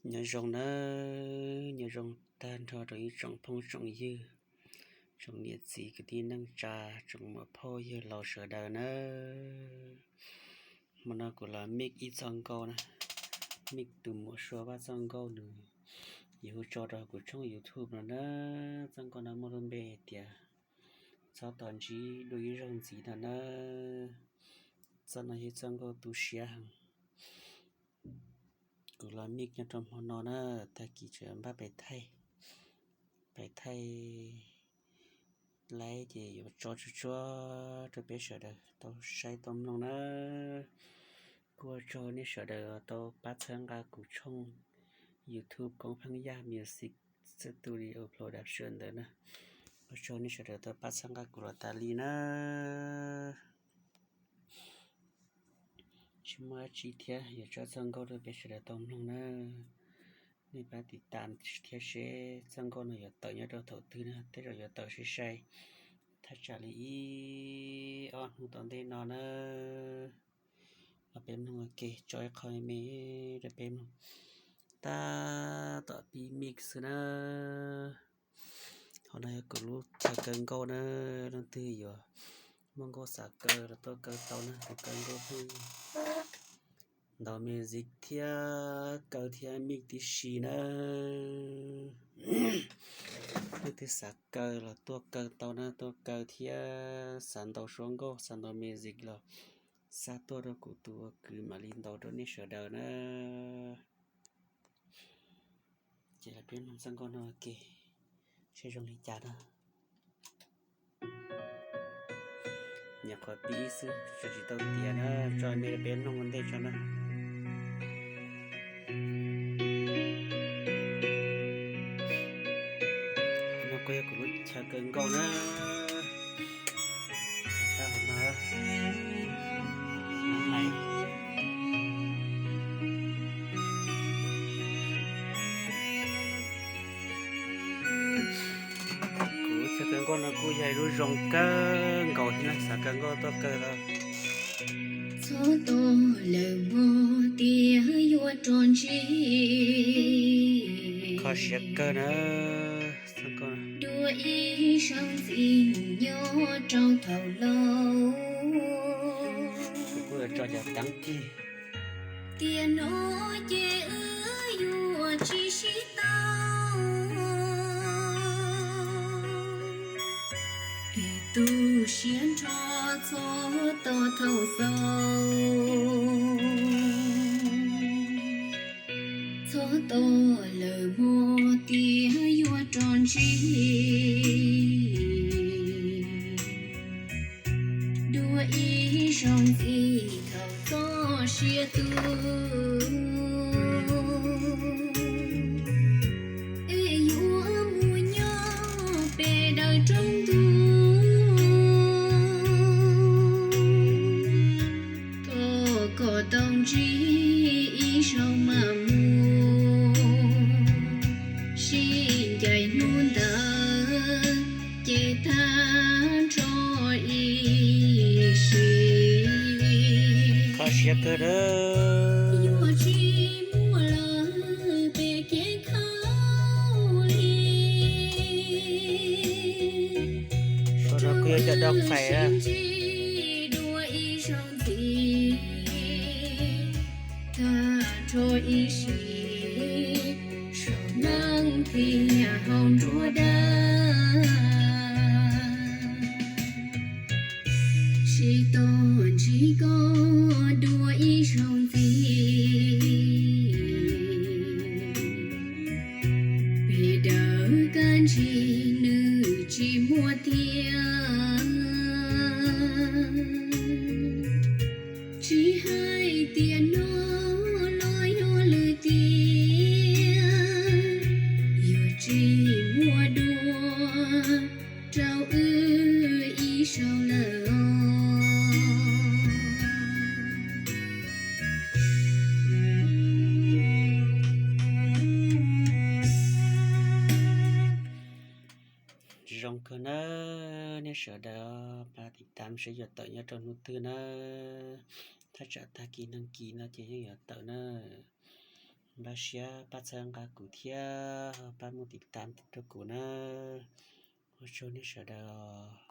Nyob zoo nawb, nyob zoo tag nrho rau ib tsoom phooj tsoom ywg, tsoom niam txiv kwv tij neej tsa, tsoom muam phauj yawg laus sawv daws nawb. Hmo no kuv los mix ib txoj nkauj na, mix tus muam Sua Vaj txoj nkauj nws yuav hu tso rau kuv tshooj YouTube no na. Txoj nkauj no muaj lub npe hais tias txhob tos ntsib dua ib zaug ntxiv no na. Txoj no yog txoj nkauj tu siab heev. Kuv los mix nyob rau hmo no na, tag kis tseem npaj pem thaij, pem thaij laib ces yuav tso tsuag tsuag rau peb sawv daws tau saib tau mloog na. Kuj ua tsaug nej sawv daws tau pab txhawb nqa kuv tshooj YouTube Koob Pheej Yaj Music Studio Production ntawd na. Ua tsaug nej sawv daws tau pab txhawb nqa kuv los tas li na. Tsis muaj dab tsi thiab, yuav tso txoj nkauj rau peb sawv daws tau mloog na. Nej pab tiv tam thiab seb txoj nkauj no yuav tawm nyob rau thaum twg na, tej zaum yuav tawm sai sai thaj tsam li ib ob hnub tom ntej no na. Los peb mloog ua ke, tso ib qho me me rau peb mloog tab tom pib mix xwb na. Qhov no yog kuv lub chaw kaw nkauj na, leej twg yuav muaj nkauj xav kaw los tuaj kaw tau na, kuv kaw nkauj pheej ntaus music thiab kaw thiab mix tib si na. Leej twg xav kaw los tuaj kaw tau na, tuaj kaw thiab xav ntaus suab nkauj xav ntaus music los xa tuaj rau kuv tus ua kwv mam li ntaus rau nej sawv daws na. Ces los peb mloog txoj nkauj no ua ke seb zoo li cas na. Nyuam qhuav pib xwb tso tsis tau tiav na, tso me peb mloog ua ntej tso na. Qhov no kuj yog kuv lub chaw kaw nkauj na. Sab hauv no, kuv lub chaw kaw nkauj no kuj yog ib lub zoo kawg nkaus thiab na, xav kaw nkauj tuaj kaw tau. Txhob tos lawm mog tias yuav rov ntsib. Kho siab kawg na. Dua ib zaug ntxiv nyob rau thaum laus. Kuv kuj yuav tso cov teeb cig. Tiam no ces wb yuav tsis sib tau. Es tu siab nrho txhob tos thaum xaus. Txhob tos lawm mog tias yuav rov ntsib. Dua ib zaug ntxiv thaum txoj sia tu. Es yuav mus nyob pem daws rooj ntuj. Thov kom tau ntsib ib zaug mam mus. Sib ncaim hnub ntawd ces tag nrho ib sim. Kho siab kawg na. Yuav tsis muaj lawm pem kev khaub lig. Sau no kuj yuav cov dog fais na. Sib ntsib dua ib zaug ntxiv, tag nrho ib sim, saum neej thiab hauv nruab dawb. Tsis tau ntsib koj dua ib zaug ntxiv, pem daws kab ntsig nws tsis muaj tiag. Tsis hais tias no los yog lwm tiam, yuav tsis muaj dua rau wb ib zaug lawm. Zoo kawg nawb, nej sawv daws pab tiv tam seb yuav tawm nyob rau hnub twg nawb. Thaj tsam tag kis neeg kis no ces yeej yuav tawm nawb. Npaj siab pab txhawb nqa kuv thiab pab mus tiv tam rau kuv nawb. Ua tsaug nej sawv daws.